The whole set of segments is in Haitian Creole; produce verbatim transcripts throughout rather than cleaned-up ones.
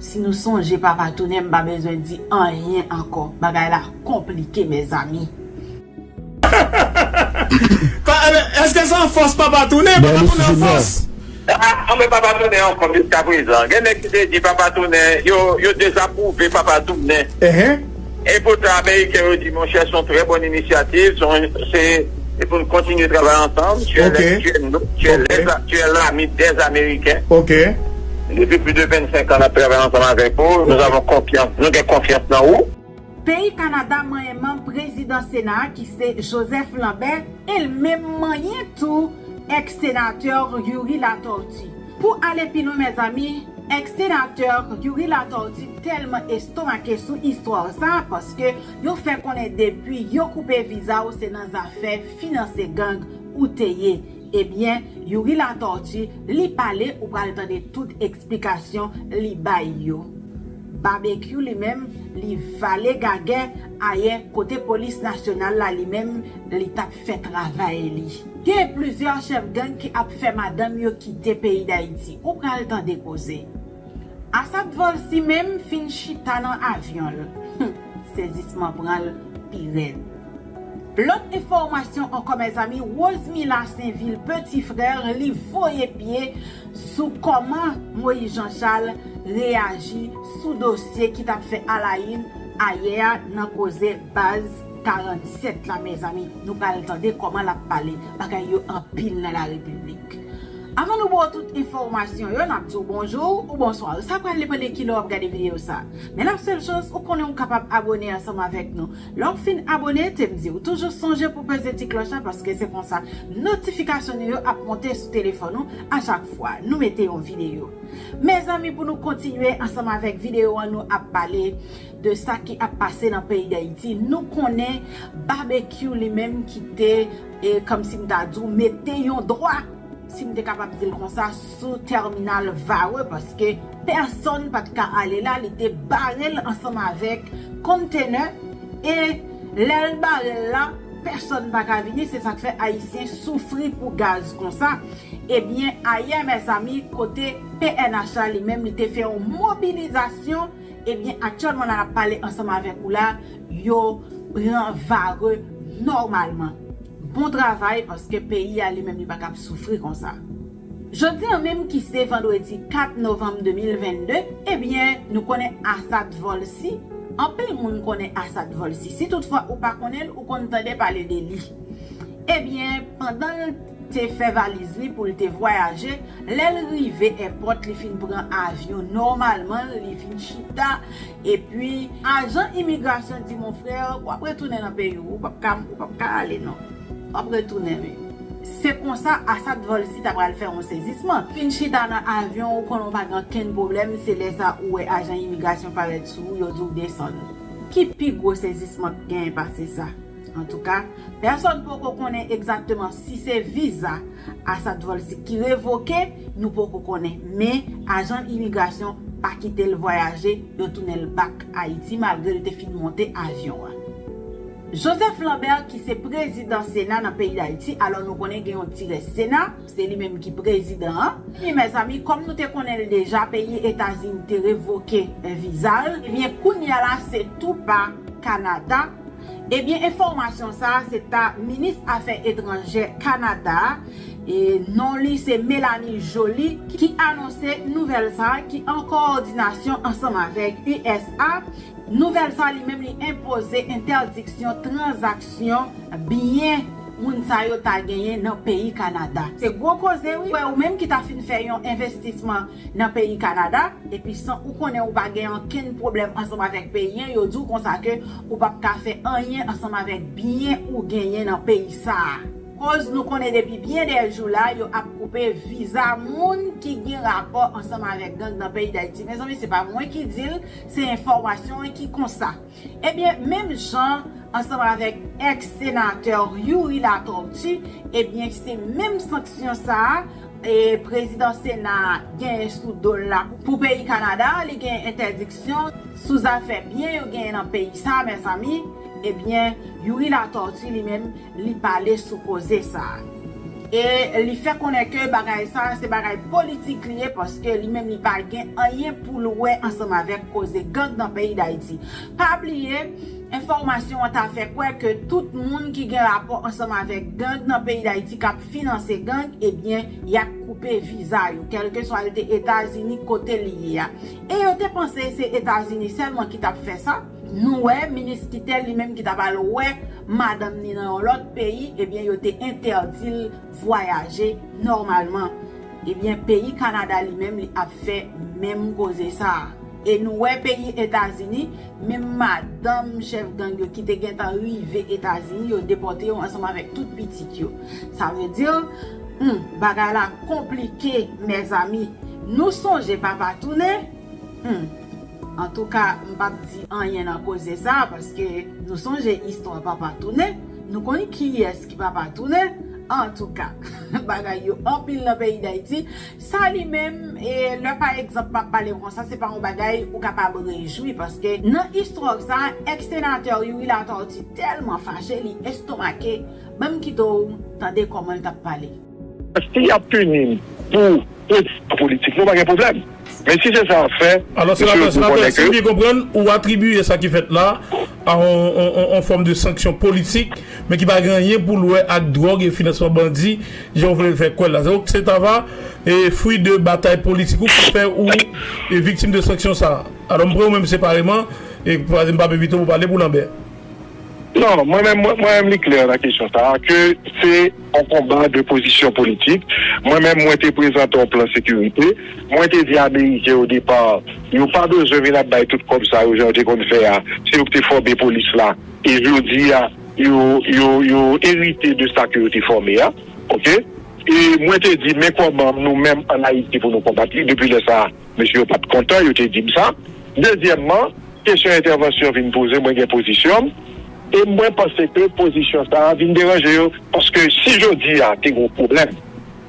Si nou sonje Papa Tounen, m pa bezwen di anyen ankò. Bagay la konplike, mezanmi. Pa, eh ben, èske se an fòs Papa Tounen? Papa Tounen an fòs. Ah, anben Papa Tounen an fòs jiska prezan. Gen nèg ki te di Papa Tounen, yo, yo dezapwouve Papa Tounen. Ehe. E poutan Ameriken yo di, monchè, se yon trè bòn inisyativ, se yon- se se pou n kontinye travay ansanm. Tu es Ok. le- tu es nou- tu es Ok. les- tu es l'ami des Américains. Ok. Depi plis de vennsenk an n ap travay ansanm avèk ou. Nou avon konfyans, nou gen konfyans nan ou. Peyi Kanada manyen manm prezidan Sena a ki se Joseph Lambert, e l menm manyen tou èks senatè Youri Latortue. Pou ale pi lwen, mezanmi, èks senatè Youri Latortue tèlman estomake sou istwa sa, paske yo fè konnen depi yo koupe viza w, se nan zafè finanse gang ou te ye. Ebyen, Youri Latortue, li pale, ou pral tande tout eksplikasyon li bay yo. Babekyou li menm, li vale gagè ayè kote polis nasyonal la li menm, li t ap fè travay li. Gen plizyè chèf gang ki ap fè madanm yo kite peyi Dayiti. Ou pral tande koze. Asad Volcy menm fin chita nan avyon l. Hum, sezisman pran l pi rèd. Lòt enfòmasyon ankò, mezanmi, Rosemila Sainvil, peti frè, li voye pye sou kòman Moïse Jean Charles reyaji sou dosye ki t ap fè alayin ayè a nan koze baz karannsèt la, mezanmi. Nou pral tande kòman l ap pale. Bagay yo anpil nan larepiblik. Avan nou ba w tout enfòmasyon yo, n ap di w bonjou ou bonswa. Sa pral depann de kilè w ap gade videyo sa. Men la sèl chans, ou konnen ou kapab abòne ansanm avèk nou. Lè w fin abòne, te m di w toujou sonje pou peze ti klòch la, paske se konsa notifikasyon nou yo ap monte sou telefòn ou a chak fwa nou mete yon videyo. Mezanmi, pou nou kontinye ansanm avèk videyo an, nou ap pale de sa ki ap pase nan peyi Dayiti. Nou konnen Babekyou li menm ki te, e, kòmsi m ta di w, mete yon dwa, si m te kapab di l konsa, sou tèminal Varreux, paske pèsonn pa t ka ale la, li te bare l ansanm avèk kontenè, e lè l bare l la, pèsonn pa ka vini, se sa k fè Ayisyen soufri pou gaz konsa. Ebyen, ayè, mezanmi, kote P N H la li menm, li te fè yon mobilizasyon, ebyen, aktyèlman la n ap pale ansanm avèk ou la, yo pran Varreux nòmalman. Bon travay, paske peyi a li menm li pa kab soufri konsa. Jodi an menm ki se vandredi kat novanm de mil vennde, ebyen, nou konnen Asad Volcy. Anpil moun konnen Asad Volcy. Si toutfwa ou pa konnen l, ou konn tande pale de li. Ebyen, pandan l te fè valiz li pou l te vwayaje, lè l rive èpòt, li fin pran avyon nòmalman, li vin chita, epi ajan imigrasyon di, mon frè, w ap retounen nan peyi w, ou p ap ka, ou p ap ka ale non. W ap retounen wi. Se konsa Asad Volcy ta pral fè yon sezisman. Fin chita nan avyon, ou konnen w pa gen okenn pwoblèm, se lè sa ou wè ajan imigrasyon parèt sou ou, yo di w desann. Ki pi gwo sezisman k genyen pase sa? Antouka, pèsonn poko konnen egzakteman si se viza Asad Volcy ki revoke, nou poko konnen. Men, ajan imigrasyon pa kite l vwayaje, yo tounen l back Ayiti malgre l te fin monte avyon an. Joseph Lambert, ki se prezidan Sena nan peyi Dayiti, alò nou konnen gen yon ti rès Sena, se li menm ki prezidan an. Ebyen, mezanmi, kòm nou te konnen l deja, peyi Etazini te revoke viza l. Ebyen, kounye a la, se tou pa Kanada. Ebyen, enfòmasyon sa a, se ta minis afè etranjè Kanada a, e non li se Mélanie Joly, ki anonse nouvèl sa a, ki an kowòdinasyon ansanm avèk U S A. Nouvèl sa a, li menm, li enpoze entèdiksyon tranzaksyon byen moun sa yo ta genyen nan peyi Kanada. Se gwo koze, wi. Wè, ou menm ki ta fin fè yon envestisman nan peyi Kanada, epi san ou konnen ou pa gen okenn pwoblèm ansanm avèk peyi an, yo di w konsa ke ou p ap ka fè anyen ansanm avèk byen ou genyen nan peyi sa a. Koz nou konnen depi byen dè jou la, yo ap koupe viza moun ki gen rapò ansanm avèk gang nan peyi Dayiti. Mezanmi, se pa mwen ki di l, se enfòmasyon an ki konsa. Ebyen, menm jan ansanm avèk èks senatè Youri Latortue, ebyen, se menm sanksyon sa a, e, prezidan Sena a genyen sou do l la pou peyi Kanada, li genyen entèdiksyon sou zafè byen yo genyen nan peyi sa a, mezanmi. Ebyen, Youri Latortue li menm, li pale sou koze sa a. E li fè konnen ke bagay sa se bagay politik li ye, paske li menm li pa gen anyen pou l wè ansanm avèk koze gang nan peyi Dayiti. Pa bliye, enfòmasyon an ta fè kwè ke tout moun ki gen rapò ansanm avèk gang nan peyi Dayiti k ap finanse gang, ebyen, y ap koupe viza yo, kèlkeswa l te Etazini kote li ye a. E yo te panse se Etazini sèlman ki t ap fè sa. Nou wè minis Kittel li menm ki t ap al wè madanm ni nan yon lòt peyi, ebyen, yo te entèdi l vwayaje nòmalman. Ebyen, peyi Kanada li menm li ap fè menm koze sa a. E nou wè peyi Etazini, menm madanm chèf gang yo ki te gentan rive Etazini, yo depòte yo ansanm avèk tout pitit yo. Sa vle di, hmm, bagay la konplike, mezanmi. Nou sonje papa tounen? Hmm. Antouka, m p ap di anyen nan koze sa a, paske nou sonje istwa papa tounen. Nou konn kiyès ki papa tounen. Antouka, bagay yo anpil nan peyi Dayiti. Sa li menm, e, lè pa egzanp m ap pale w konsa, se pa yon bagay ou kapab rejwi, paske nan istwa sa, èks senatè Youri Latortue tèlman fache, li estomake. Ban m kite w tande kòman l t ap pale. Si y ap pini m pou pozisyon politik, nou pa gen pwoblèm. Men si se sa y ap fè, Alò, mesye, senatè, nou senatè, konnen si m ke byen konprann, ou atribiye sa ki fèt la a on, on, on, on fòm de sanksyon politik, men ki pa gen anyen pou l wè ak dwòg e finansman bandi, jan w vle fè kwè l la. Donk, se ta va, e, fwi de batay politik ou ki fè ou, e, viktim de sanksyon sa a. Alò, m pran ou menm separeman, e, m p ap envite w pou pale pou Lambert. Non, mwen menm, mwen, mwen menm, li klè nan kesyon sa a, ke se yon konba de pozisyon politik. Mwen menm, mwen te prezante yon plan sekirite. Mwen te di Ameriken o depa, yo pa bezwen vin ap bay tout kòb sa yo, jan yo te konn fè a. Se yo ki te fòme polis la. E jodi a, yo, yo, yo erite de sa ke yo te fòme a. Oke? E mwen te di, men kòman nou menm ann Ayiti pou nou konbat li. Depi lè sa a, mesye yo pa t kontan, yo te di m sa. Dezyèmman, kesyon entèvansyon vin poze, mwen gen pozisyon m. E mwen panse ke pozisyon sa a vin deranje yo. Paske si jodi a te gen yon pwoblèm,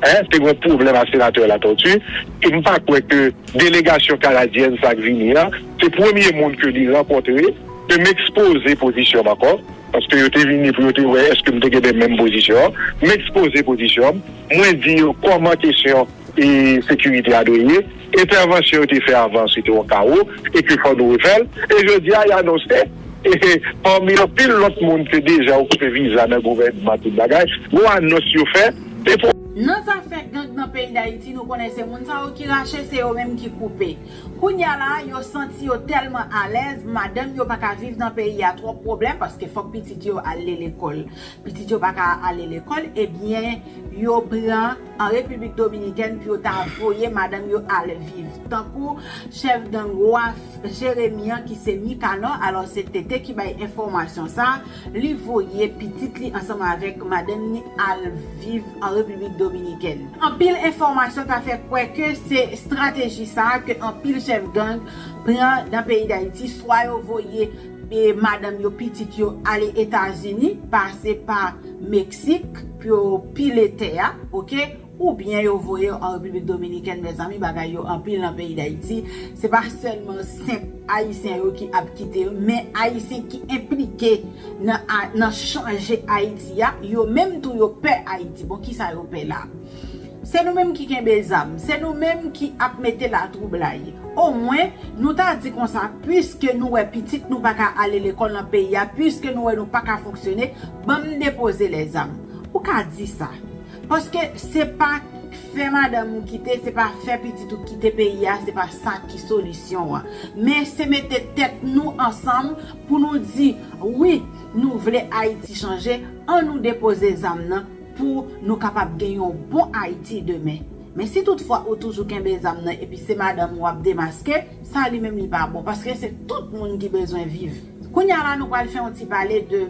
en, te gen yon pwoblèm ak senatè Latortue, e m pa kwè ke delegasyon kanadyèn sa k vini an, se premye moun ke li rankontre, ke m ekspoze pozisyon m ankò, paske yo te vini pou yo te wè èske m te gen menm pozisyon an. M ekspoze pozisyon m, mwen di yo kòman kesyon e sekirite a dwe ye. Entèvansyon yo te fè avan, se te yon kawo, e ke fò nou refè l. E jodi a, y anonse, e, pami anpil lòt moun ke deja okipe viza nan gouvènman, tout bagay, gon anons yo fè, e pou Nan zafè gang nan peyi Dayiti, nou konnen se moun sa yo ki rache, se yo menm ki koupe. Kounye a la, yo santi yo tèlman alèz, madanm yo pa ka viv nan peyi a, twòp pwoblèm, paske fòk pitit yo ale lekòl. Pitit yo pa ka ale lekòl, ebyen, yo pran an Repiblik Dominikèn pou yo ta voye madanm yo al viv. Tankou chèf gang Waf Jeremi an ki se Mikanò, alò se Tete ki bay enfòmasyon sa, li voye pitit li ansanm avèk madanm ni al viv an Repiblik Dominikèn. Anpil enfòmasyon ta fè kwè ke se estrateji sa a ke anpil chèf gang pran nan peyi Dayiti, swa yo voye e madanm yo, pitit yo ale Etazini, pase pa Meksik pou yo pile tè a, oke? Oubyen yo voye yo an Repiblik Dominikèn, mezanmi, bagay yo anpil nan peyi Dayiti. Se pa sèlman senp Ayisyen yo ki ap kite yo, men Ayisyen ki enplike nan, a- nan chanje Ayiti a, yo menm tou yo pè Ayiti. Bon, kisa yo pè la? Se nou menm ki kenbe zam, se nou menm ki ap mete latwoublay. Omwen, nou ta di konsa, piske nou wè pitit nou pa ka ale lekòl nan peyi a, piske nou wè nou pa ka fonksyone, ban m depoze lèzam. Ou ka di sa. Paske se pa fè madanm ou kite, se pa fè pitit ou kite peyi a, se pa sa ki solisyon an. Men se mete tèt nou ansanm pou nou di, wi, nou vle Ayiti chanje, ann nou depoze zam nan pou nou kapab gen yon bon Ayiti demen. Men si toutfwa ou toujou kenbe zam nan epi se madanm ou ap demaske, sa li menm li pa bon, paske se tout moun ki bezwen viv. Kounye a la, nou pral fè yon ti pale de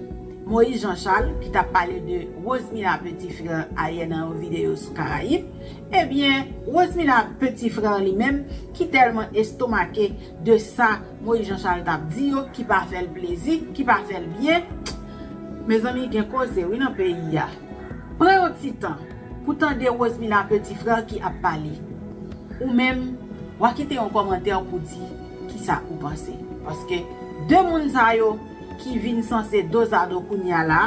Moïse Jean Charles, ki t ap pale de Rosemila Petit Frère ayè nan yon videyo sou Karayib. Ebyen, Rosemila Petit Frère li menm, ki tèlman estomake de sa Moïse Jean Charles t ap di yo, ki pa fè l plezi, ki pa fè l byen, mezanmi, gen koze, wi, nan peyi a. Pran yon ti tan pou tande Rosemila Petit Frère ki ap pale. Ou menm, w a kite yon kòmantè pou di kisa ou panse. Paske de moun sa yo ki vin sanse dozado kounye a la,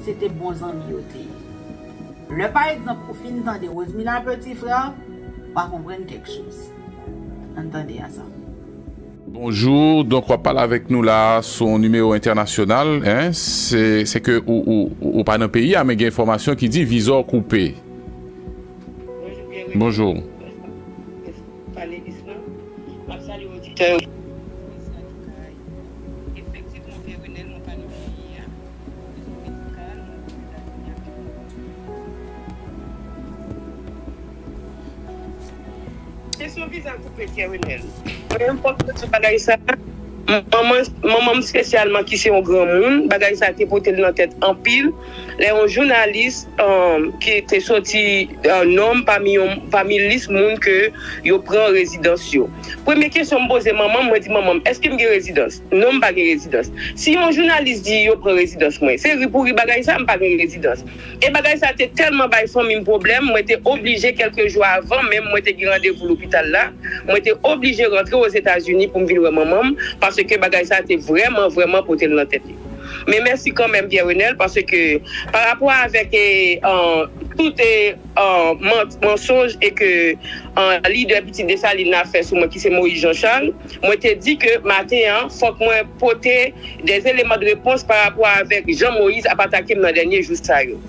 se te bon zanmi yo te ye. Lè pa egzanp ou fin tande Rosemila Petit Frère, w a konprann kèk choz. Ann tande ansanm. Bonjou, donk w ap pale avèk nou la sou yon nimewo entènasyonal, en, se, se ke ou, ou, ou pa nan peyi a, men gen enfòmasyon ki di viza w koupe. Bonjou. Panelis lan, m ap salye oditè yo. Efektivman, Pè Renèl, mwen pa nan peyi a. Kesyon viza koupe, Pè Renèl. Mwen menm fòk mwen di bagay sa. Manman manman m espesyalman ki se yon granmoun, bagay sa te pote l nan tèt anpil. Lè yon jounalis ki te soti non m pami yon pami lis moun ke yo pran rezidans yo. Premye kesyon m poze manman m, mwen di manman m, èske m gen rezidans? Non, m pa gen rezidans. Si yon jounalis di yo pran rezidans mwen, se ri pou ri bagay sa, m pa gen rezidans. E bagay sa te tèlman bay fanmi m pwoblèm, mwen te oblije kèlke jou avan menm mwen te gen randevou lopital la, mwen te oblije rantre Ozetazini pou m vin wè manman m, paske bagay sa te vrèman, vrèman pote l nan tèt li. Men mèsi kanmenm Pierre Renel, paske pa rapò avèk tout mansonj e ke lidè Pitit Desalin nan ap fè sou mwen ki se Moïse Jean Charles, mwen te di ke maten an fòk mwen pote des éléments de réponse pa rapò avèk jan Moïse ap atake m nan dènye jou sa yo.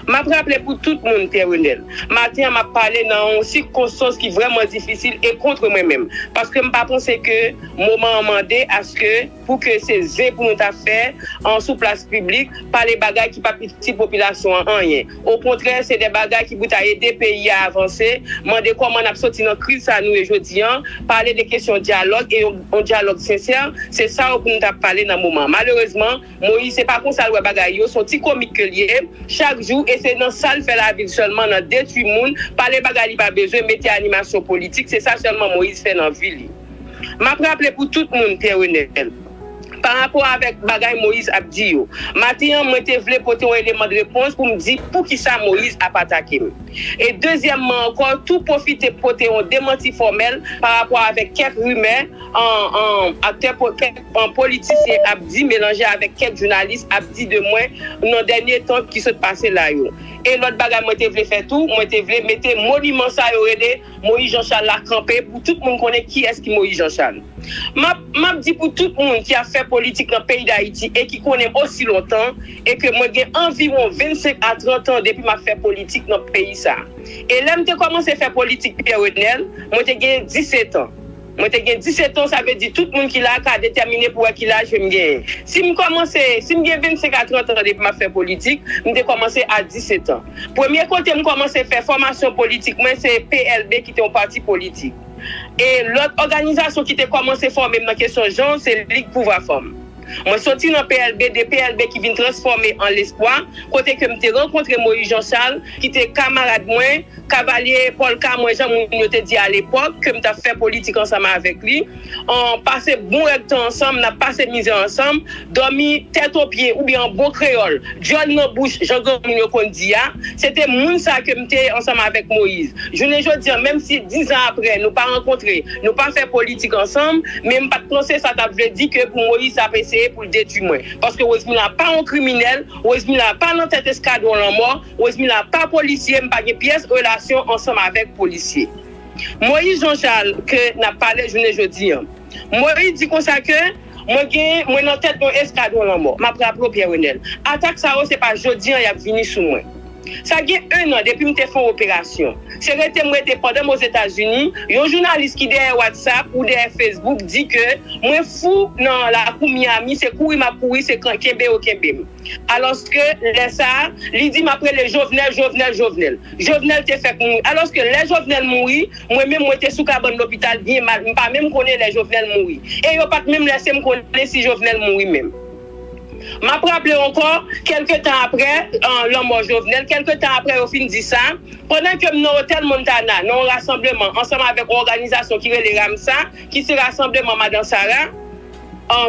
M ap raple pou tout moun Pierre Renel, maten an m ap pale nan yon sikonstans ki vrèman difisil e kont mwen menm, paske m pa panse ke moman an mande aske pou ke se zen pou nou ta fè an sou plas piblik, pale bagay ki p ap itil popilasyon an anyen. Okontrè, se de bagay ki pou ta ede peyi a avanse, mande kòman n ap soti nan kriz sa nou ye jodi an, pale de kesyon dyalòg e yon dyalòg sensè, se sa yo pou nou ta pale nan moman an. Malerezman, Moïse se pa konsa l wè bagay yo, se yon ti komik ke l ye, chak jou e se nan sa l fè lavi l sèlman, nan detwi moun, pale bagay li pa bezwen, mete animasyon politik, se sa sèlman Moïse fè nan vi li. M ap raple pou tout moun Pierre Renel, pa rapò avèk bagay Moïse ap di yo, maten an mwen te vle pote yon eleman de repons pou m di poukisa Moïse ap atake m. E dezyèmman ankò, tou pwofite pote yon demanti fòmèl pa rapò avèk kèk rimè aktè kèk politisyen ap di melanje avèk kèk jounalis ap di de mwen nan dènye tan ki sot pase la yo. E lòt bagay mwen te vle fè tou, mwen te vle mete moniman sa yo rele Moïse Jean Charles la kanpe pou tout moun konnen kiyès ki Moïse Jean Charles. M ap m ap di pou tout moun ki ap fè politik nan peyi Dayiti e ki konnen m osi lontan e ke mwen gen anviwon vennsenk a trant an depi m ap fè politik nan peyi sa. E lè m te kòmanse fè politik Pierre Renel, mwen te gen disetan. Mwen te gen disetan, sa vle di tout moun ki la ka detèmine pou wè ki laj ke m genyen. Si m kòmanse, si m gen vennsenk a trant an depi m ap fè politik, m te kòmanse a disetan. Premye kote m kòmanse fè fòmasyon politik mwen se P L B ki te yon pati politik. E lòt òganizasyon ki te kòmanse fòme m nan kesyon janr se Lig Pouvwa Fanm. Mwen soti nan P L B, de P L B ki vin transfòme an Lespwa, kote ke m te rankontre Moïse Jean Charles ki te kamarad mwen, kavalye pòlka mwen jan moun yo te di alepòk ke m t ap fè politik ansanm avèk li. Pase bon rèk tan ansanm, n ap pase mizè ansanm, dòmi tèt o pye oubyen an bon kreyòl, djòl nan bouch jan granmoun yo konn di a. Se te moun sa ke m te ansanm avèk Moïse. Jounen jodi an, menm si dizan apre nou pa rankontre, nou pa fè politik ansanm, men m pa t panse sa t ap vle di ke pou Moïse ap eseye pou l detwi mwen. Paske Rosemila pa yon kriminèl, Rosemila pa nan tèt eskadwon lanmò, Rosemila pa polisye, m pa gen pyès relasyon ansanm avèk polisye. Moïse Jean Charles ke n ap pale jounen jodi an. Moïse di konsa ke mwen gen mwen nan tèt yon eskadwon lanmò. M ap raple w Pierre Renel, atak sa yo se pa jodi an y ap vini sou mwen. Sa gen en an depi m te fè yon operasyon. Se rete m rete pandan m Ozetazini, yon jounalis ki dèyè WhatsApp ou dèyè Facebook di ke mwen fou nan lakou Miami, se kouri m ap kouri, se kenbe yo kenbe m. Alòske lè sa a, li di m ap rele Jovenel, Jovenel, Jovenel. Jovenel te fèk mouri. Alòske lè Jovenel mouri, mwen menm mwen te sou kabann lopital byen mal, m pa menm konnen lè Jovenel mouri. E yo pa t menm lèse m konnen si Jovenel mouri menm. M ap raple w ankò, kèlke tan apre lanmò Jovenel, kèlke tan apre yo fin di sa, pandan ke m nan Otèl Montana, nan yon rasanbleman ansanm avèk yon òganizasyon ki rele RAMSA, ki se Rasanbleman Madan Sara,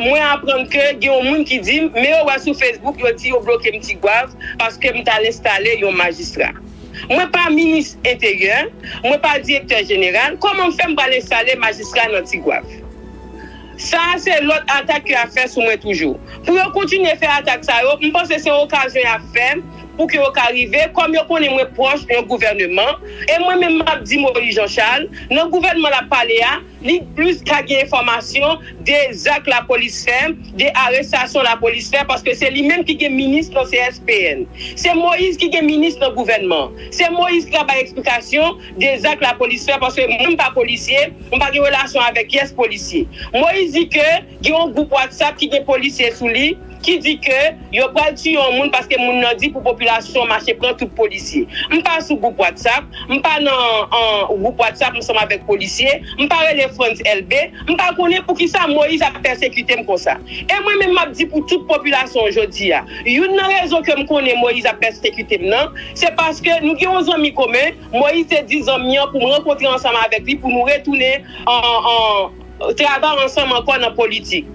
mwen aprann ke gen yon moun ki di m, men yo wè sou Facebook yo di yo bloke m Tigwav paske m t al enstale yon majistra. Mwen pa minis enteryè, mwen pa direktè jeneral, kòman m fè m pral enstale majistra nan Tigwav? Sa a se lòt atak ke y ap fè sou mwen toujou. Pou yo kontinye fè atak sa yo, m panse se yon okazyon y ap fè pou ke yo ka rive, kòm yo konnen mwen pwòch yon gouvèneman, e mwen menm m ap di Moïse Jean Charles, nan gouvènman l ap pale a, li plis ka gen enfòmasyon de zak lapolis fè, de arestasyon lapolis fè, paske se li menm ki gen minis nan C S P N. Se Moïse ki gen minis nan gouvènman. Se Moïse ki ka bay eksplikasyon de zak lapolis fè, paske mwen m pa polisye, m pa gen relasyon avèk yès polisye. Moïse di ke gen yon gwoup WhatsApp ki gen polisye sou li, ki di ke yo pral tiye yon moun paske moun nan di pou popilasyon mache pran tout polisye. M pa sou gwoup WhatsApp, m pa nan an, gwoup WhatsApp ansanm avèk polisye, m pa rele Frantz Elbé, m pa konnen poukisa Moïse ap pèsekite m konsa. E mwen menm m ap di pou tout popilasyon jodi a, youn nan rezon ke m konnen Moïse ap pèsekite m nan, se paske nou gen yon zanmi komen, Moïse te di zanmi an pou m rankontre ansanm avèk li pou nou retounen an, an, travay ansanm ankò nan politik.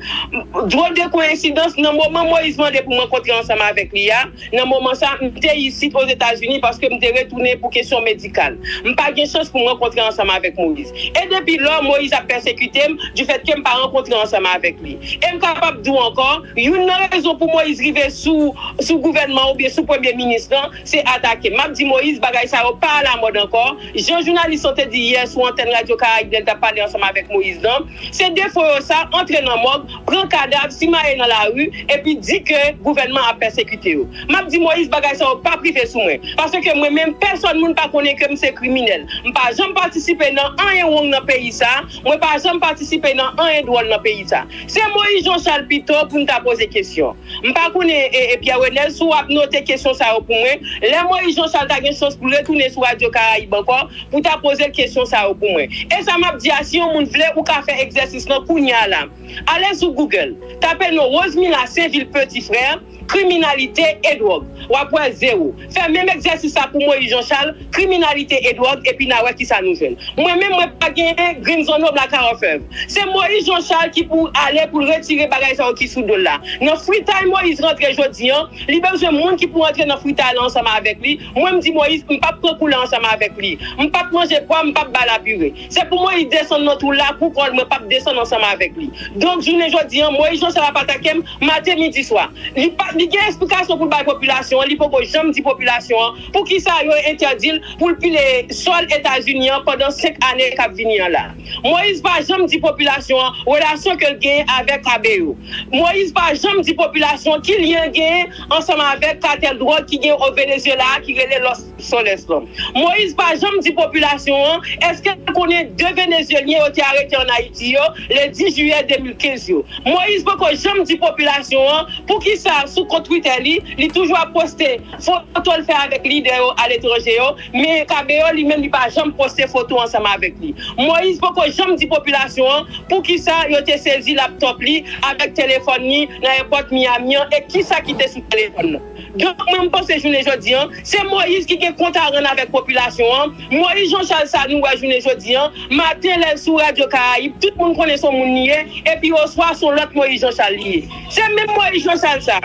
Drôle de coïncidence, nan moman Moïse mande pou m rankontre ansanm avèk li a, nan moman sa, m te isit Ozetazini paske m te retounen pou kesyon medikal. M pa gen chans pou m rankontre ansanm avèk Moïse. E depi lò, Moïse ap pèsekite m, du fait ke m pa rankontre ansanm avèk li. E m kapab di w ankò, youn nan rezon pou Moïse rive sou, sou gouvènman oubyen sou premye minis lan, se atake. M ap di Moïse, bagay sa yo pa alamòd ankò. Jan jounalis lan te di yè sou antèn Radyo Karayib lè l t ap pale ansanm avèk Moïse lan, se defo yo sa, antre nan mòg, pran kadav, simaye nan lari, epi di ke gouvènman ap pèsekite yo. M ap di Moïse, bagay sa yo p ap rive sou mwen. Paske mwen menm, pèsòn moun pa konnen ke m se kriminèl. M pa janm patisipe nan anyen wrong nan peyi sa, mwen pa janm patisipe nan anyen dwòl nan peyi sa. Se Moïse Jean Charles pito pou n ta poze kesyon. M pa konnen, e, e Pierre Renel, si w ap note kesyon sa yo pou mwen, lè Moïse Jean Charles ta gen chans pou retounen sou Radyo Karayib ankò, pou ta poze l kesyon sa yo pou mwen. E sa m ap di a, si yon moun vle, ou ka fè egzèsis lan kounye a la. Ale sou Google, tape non Rosemila Sainvil Petit Frère, kriminalite e dwòg. W ap wè zewo. Fè menm egzèsis sa pou Moïse Jean Charles, kriminalite e dwòg, epi n a wè kisa nou jwenn. Mwen menm, mwen pa gen Green Zone Nob la Carafèv. Se Moïse Jean Charles ki pou ale pou l retire bagay sa yo ki sou do l la. Nan fritay Moïse rantre jodi an, li bezwen moun ki pou rantre nan fritay la ansanm avèk li. Mwen, m di Moïse, m p ap pran koulè ansanm avèk li. M p ap manje pwa, m p ap ba l apire. Se pou Moïse desann nan twou l la pou kò l, mwen p ap desann ansanm avèk li. Donk, jounen jodi an, Moïse Jean Charles ap atake m maten, midi, swa. Li pa, li gen esplikasyon pou l bay popilasyon an, li poko janm di popilasyon an poukisa yo entèdi l pou l pile sòl Etazini an pandan senk ane k ap vini an la. Moïse pa janm di popilasyon an relasyon ke l genyen avèk K B O. Moïse pa janm di popilasyon ki lyen l genyen ansanm avèk katèl dwòg ki gen o Venezuela a ki rele Los Soles lan. Moïse pa janm di popilasyon an èske l konnen de Venezyelyen yo te arete ann Ayiti yo, le dis jiyè de mil kenz yo. Moïse poko janm di popilasyon an poukisa sou kont Twitter li, li toujou ap poste foto l fè avèk lidè yo aletranje yo, men K B O li menm li pa janm poste foto ansanm avèk li. Moïse poko janm di popilasyon an poukisa yo te sezi laptòp li avèk telefòn li nan èpòt Miami an e kisa ki te sou telefòn nan. Donk, mwen, m panse jounen jodi an, se Moïse ki gen kont a rann avèk popilasyon an. Moïse Jean Charles sa nou wè jounen jodi an, maten lè l sou Radyo Karayib, tout moun konnen se yon moun li ye, epi oswa se yon lòt Moïse Jean Charles li ye. Se menm Moïse Jean Charles sa.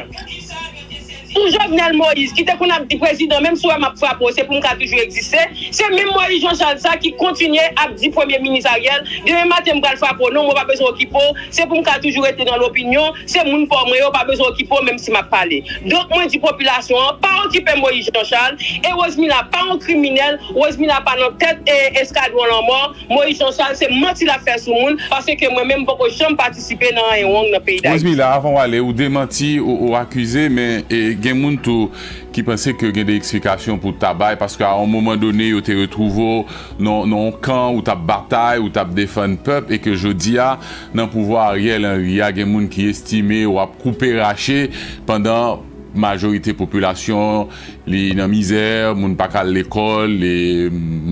Sou Jovenel Moïse, ki te konn ap di prezidan, menm si w wè m ap frape w, se pou m ka toujou egziste. Se menm Moïse Jean Charles sa ki kontinye ap di premye minis Ariel, demen maten m pral frape w, non, mwen pa bezwen okipe w, se pou m ka toujou rete nan lopinyon, se moun pa w mwen yo, pa bezwen okipe w, menm si m ap pale. Donk, mwen di popilasyon an, pa okipe Moïse Jean Charles, e Rosemila pa yon kriminèl, Rosemila pa nan tèt e eskadwon lanmò, Moïse Jean Charles se manti l ap fè sou moun, paske mwen menm m poko janm patisipe nan anyen wrong nan peyi Dayiti. Rosemila, avan w ale, ou demanti, ou, ou akize, men e, gen moun tou ki panse ke gen de eksplikasyon pou ta bay, paske a yon moman done, yo te retwouve w nan, nan yon kan ou t ap batay, ou t ap defann pèp, e ke jodi a, nan pouvwa Ariel Henry a, gen moun ki estime w ap koupe rache, pandan majorite popilasyon li nan mizè, moun pa ka al lekòl, e,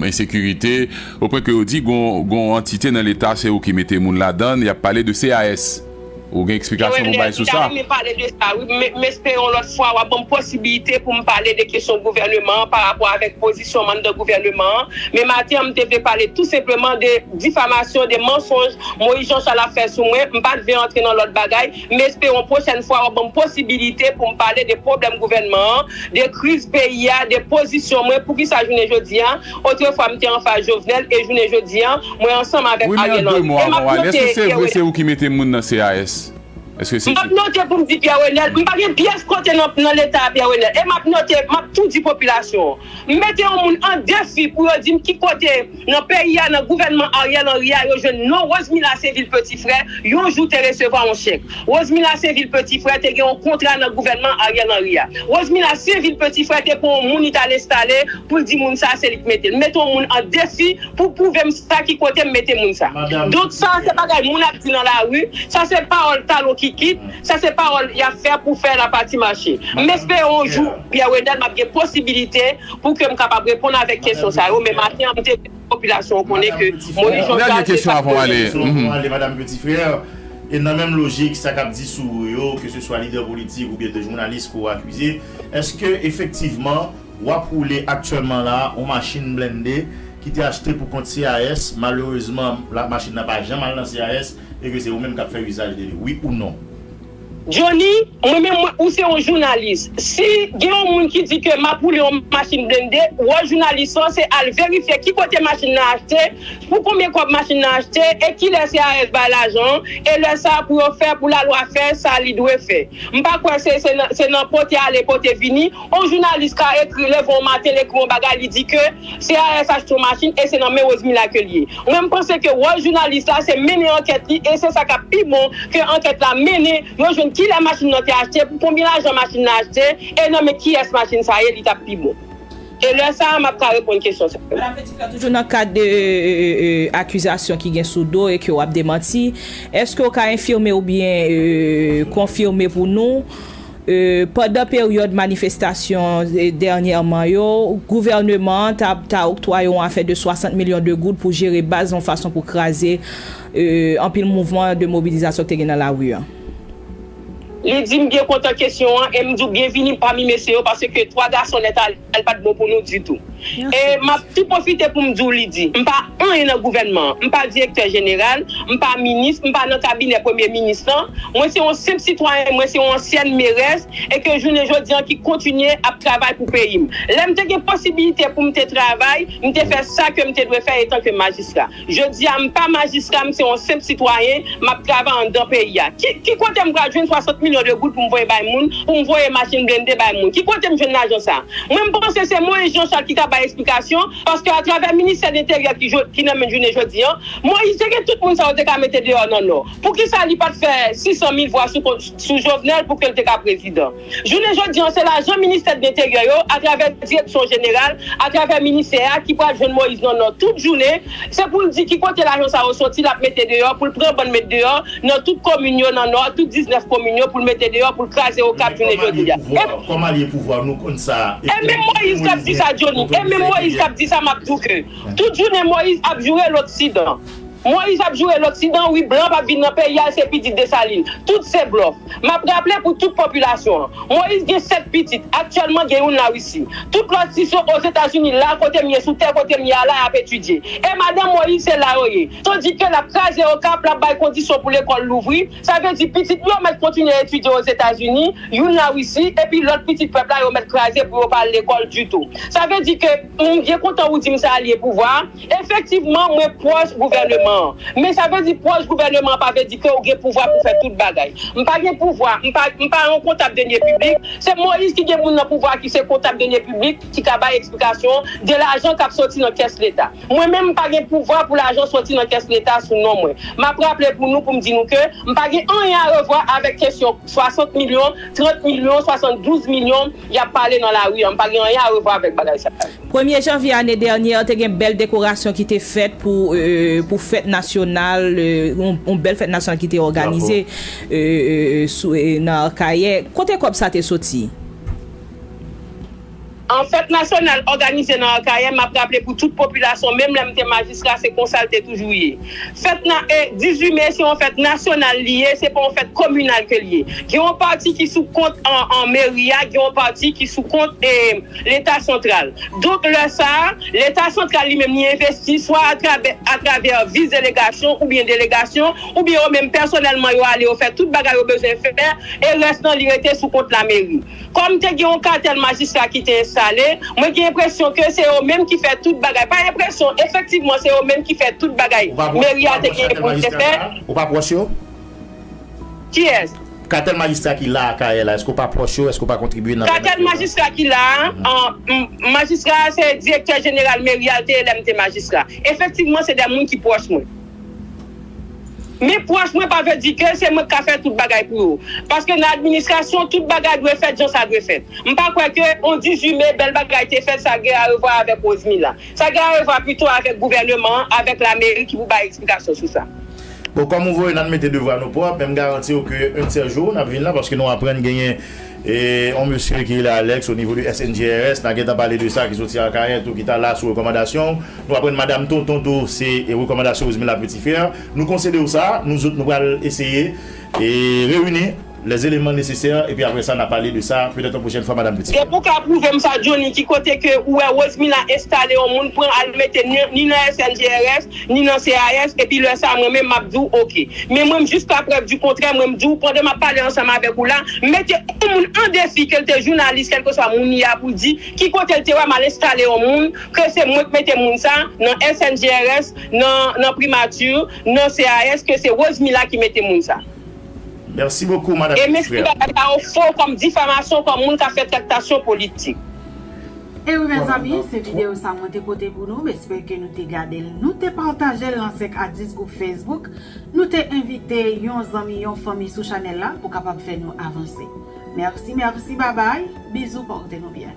ensekirite, opwen ke yo di gon, gon antite nan Leta, se yo ki mete moun ladan l, y ap pale de C A S. Ou gen eksplikasyon pou bay sou sa? Mwen ta renmen pale de sa, wi. M, m espere yon lòt fwa, w ap ban m posibilite pou m pale de kesyon gouvèneman an pa rapò avèk pozisyon m anndan gouvèneman an. Men maten an, m te vle pale tou senpleman de difamasyon, de mansonj Moïse Jean Charles ap fè sou mwen. M pa t vle antre nan lòt bagay. M espere yon pwochèn fwa, w ap ban m posibilite pou m pale de pwoblèm gouvènman an, de kriz peyi a, de pozisyon mwen, poukisa jounen jodi a, otrefwa m te anfas Jovenel, e jounen jodi a, mwen ansanm avèk Ariel Henry. Wi, men an de mo avan w ale, èske se vre se ou ki mete moun nan C A S? Èske se... M ap note pou m di Pierre Renel, m pa gen pyès kote nan, nan Leta a, Pierre Renel. E m ap note, m ap tou di popilasyon an. M mete yon moun an defi pou yo di m ki kote nan peyi a, nan gouvènman Ariel Henry a, yo jwenn non Rosemila Sevil Petit Frère, yon jou te resevwa yon chèk. Rosemila Sevil Petit Frère te gen yon kontra nan gouvènman Ariel Henry a. Rosemila Sevil Petit Frère te pran yon moun li t al enstale pou l di moun sa se li k mete l. M mete yon moun an defi pou pwouve m sa ki kote m mete moun sa. Donk sa se bagay moun ap di nan lari, sa se pawòl talon kikit, sa se pawòl y ap fè pou fè lapati mache. M espere yon jou, Pierre Renel, m ap gen posibilite pou ke m kapab reponn avèk kesyon sa yo, men maten an m te vle popilasyon an konnen ke Moyiz Jan Chal se pa... Madanm Petit Frère, e nan menm lojik, sa k ap di sou ou yo, ke se swa lidè politik oubyen de jounalis ke w akize, èske efektivman w ap woule aktyèlman la yon machin blende ki te achte pou kont C I S, malerezman machin nan pa janm al nan C I S e ke se ou menm k ap fè izaj de li, wi ou non? Johnny, mwen menm mwen, ou se yon jounalis. Si gen yon moun ki di ke m ap woule yon machin blende, wòl jounalis lan se al verifye ki kote machin nan achte, pou konbyen kòb machin nan achte, e kilè C I S bay lajan an, e lè sa a pou yo fè, pou lalwa fè sa li dwe fè. M pa kwè se, se nan, se nan pote ale, pote vini, yon jounalis ka ekri, leve yon maten, l ekri yon bagay, li di ke C I S achte yon machin e se nan men Rosemila ke l ye. Mwen, m panse ke wòl jounalis la, se mennen ankèt li e se sa k ap pi bon ke ankèt la mennen, yo jwenn kilè machin nan te achte, pou konbyen lajan machin nan achte e nan men kiyès machin sa ye, li t ap pi bon. E lè sa a, m ap ka reponn kesyon sa yo. Madanm Petit Frère, toujou nan kad de e, e, e, akizasyon ki gen sou do e ke w ap demanti, èske w ka enfime oubyen e, konfime pou nou, e, pandan peryòd manifestasyon e, dènyèman yo, gouvèneman an ta, ta oktwaye yon afè de swasant milyon de goud pou jere baz yon fason pou kraze e, anpil mouvman de mobilizasyon ki te gen nan lari a? Li di m byen kontan kesyon an e m di w byenvini pami mesye yo paske twa gason nèt ale pa t bon pou nou ditou. E m ap tou pwofite pou m di w li di, m pa anyen nan gouvènman an, m pa direktè jeneral, m pa minis, m pa nan kabinè premye minis lan, mwen se yon senp sitwayen, mwen se yon ansyèn merès e ke jounen jodi an ki kontinye ap travay pou peyi m. Lè m te gen posibilite pou m te travay, m te fè sa ke m te dwe fè etanke majistra. Jodi a, m pa majistra, m se yon senp sitwayen, m ap travay anndan peyi a. Ki, ki kote m pral jwenn swasant milyon de goud pou m voye bay moun, pou m voye machin blende bay moun? Ki kote m jwenn lajan sa? Mwen, m panse se Moyiz Jan Chal ki ka bay eksplikasyon, paske atravè ministè lenteryè ki, ki nan men jounen jodi an, Moyiz te gen tout moun sa yo te ka mete deyò nan Nò. Poukisa li pa t fè sis san mil vwa sou, sou Jovenel pou ke l te ka prezidan? Jounen jodi an, se lajan ministè de lenteryè yo, atravè direksyon jeneral, atravè ministè a, ki pral jwenn Moyiz nan Nò tout jounen. Se pou l di ki kote lajan sa yo soti, l ap mete deyò, pou l pran bann met deyò nan tout komin yo nan Nò, tout diznèf komin yo, pou l mete deyò, pou l kraze Okap jounen jodi a. E, e menm Moyiz k ap di sa, Johnny, e menm Moyiz k ap di sa, m ap di w ke tout jounen Moyiz ap joure Loksidan. Moyiz ap joure Loksidan, wi, blan p ap vin nan peyi a, se pitit Desalin. Tout se blòf. M ap raple pou tout popilasyon an, Moyiz gen sèt pitit, aktyèlman gen youn Larisi. Tout lòt sis yo Ozetazini, la kote m ye, sou tè kote m ye a la, y ap etidye. E madanm Moyiz se la yo ye. Tandike l ap kraze Okap, l ap bay kondisyon pou lekòl louvri, sa vle di pitit yo mèt kontinye etidye Ozetazini, youn Larisi, epi lòt pitit pèp la yo mèt kraze pou yo pa al lekòl ditou. Sa vle di ke m byen kontan ou di m sa, alye pouvwa a. Efektivman, mwen pwòch gouvèneman an. Men sa vle di pwòch gouvèneman an pa vle di ke ou gen pouvwa pou fè tout bagay. M pa gen pouvwa, m pa, m pa yon kontab denye piblik. Se Moyiz ki gen moun nan pouvwa ki se kontab denye piblik ki ka bay eksplikasyon de lajan k ap soti nan kès Leta. Mwen menm, m pa gen pouvwa pou lajan soti nan kès Leta sou non mwen. M ap raple pou nou, pou m di nou ke m pa gen anyen a revwa avèk kesyon swasant milyon, trant milyon, swasanndouz milyon y ap pale nan lari a. M pa gen anyen a revwa avèk bagay sa yo. Premye janvye ane dènyè, te gen bèl dekorasyon ki te fèt pou, e, pou fèt nasyonal, e, yon, yon bèl fèt nasyonal ki te òganize, e, e, e, sou, e, nan Akayè. Kote kòb sa te soti? An, fèt nasyonal òganize nan Akayè, m ap raple pou tout popilasyon, menm lè m te majistra, se konsa l te toujou ye. Fèt na, e, dizuit me, se yon fèt nasyonal li ye, se pa yon fèt kominal ke l ye. Gen yon pati ki sou kont an, an meri a, gen yon pati ki sou kont, e, Leta santral. Donk, lè sa a, Leta santral li menm, li envesti swa atravè, atravè vis delegasyon oubyen delegasyon, oubyen yo menm pèsonèlman, yo ale, yo fè tout bagay yo bezwen fè, e rès lan, li rete sou kont lameri. Kòm te gen yon katèl majistra ki te enstale, mwen gen enpresyon ke se yo menm ki fè tout bagay. Pa enpresyon, efektivman, se yo menm ki fè tout bagay meri a te gen pou l te fè. Ou pa pwòch yo? Kiyès? Katèl majistra ki la Akayè la, èske w pa pwòch yo, èske w pa kontribye nan pèmèt Katèl majistra ki la, an, m- majistra a se direktè jeneral meri a l te ye lè m te majistra. Efektivman, se de moun ki pwòch mwen. Men pwòch mwen pa vle di ke se mwen k ka fè tout bagay pou yo. Paske nan administrasyon, tout bagay dwe fèt jan sa dwe fèt. M pa kwè ke on dizuit me, bèl bagay te fèt, sa gen arevwa avèk Rosemila. Sa gen arevwa pito avèk gouvèneman an, avèk lameri ki pou bay eksplikasyon sou sa. Bon, kòm ou voye n al mete devwa nou pwòp, men m garanti w ke un de ces jours n ap vin la paske nou aprann genyen e yon mesye ki rele Alex o nivo de S N G R S, n a gentan pale de sa, ki soti Akayè tou, ki ta la sou rekòmandasyon w. Nou aprann madanm Tonton tou, se e rekòmandasyon Rosemila Petit Frère. Nou konsede w sa, nou zòt nou pral eseye e reyini les éléments nécessaires epi apre sa n a pale de sa petèt yon pwochèn fwa, madanm Petit Frère. Depi w ka pwouve m sa, Johnny, ki kote ke ou wè Rosemila enstale yon moun, pran al mete ni ni nan S N G R S, ni nan C A S, epi lè sa mwen menm m ap di w oke. Men mwen m jiska prèv di kontrè, mwen m di w pandan m ap pale ansanm avèk ou la, m mete yon moun an defi ke l te jounalis, kèlkeswa moun li a, pou l di ki kote l te wè m al enstale yon moun, ke se mwen k mete moun sa nan S N G R S, nan, nan primati, nan C A S, ke se Rosemila ki mete moun sa. Mèsi bokou, madanm Petit Frère. E m estime bagay sa yo fo kòm difamasyon, kòm moun k ap fè traktasyon politik. E wi mezanmi, se videyo sa mwen te pote pou nou, m espere ke nou te gade l, nou te pataje l nan senk a dis gwoup Facebook, nou te envite yon zanmi, yon fanmi sou chanèl la pou kapab fè nou avanse. Mèsi, mèsi, babay, bizou, pòte nou byen.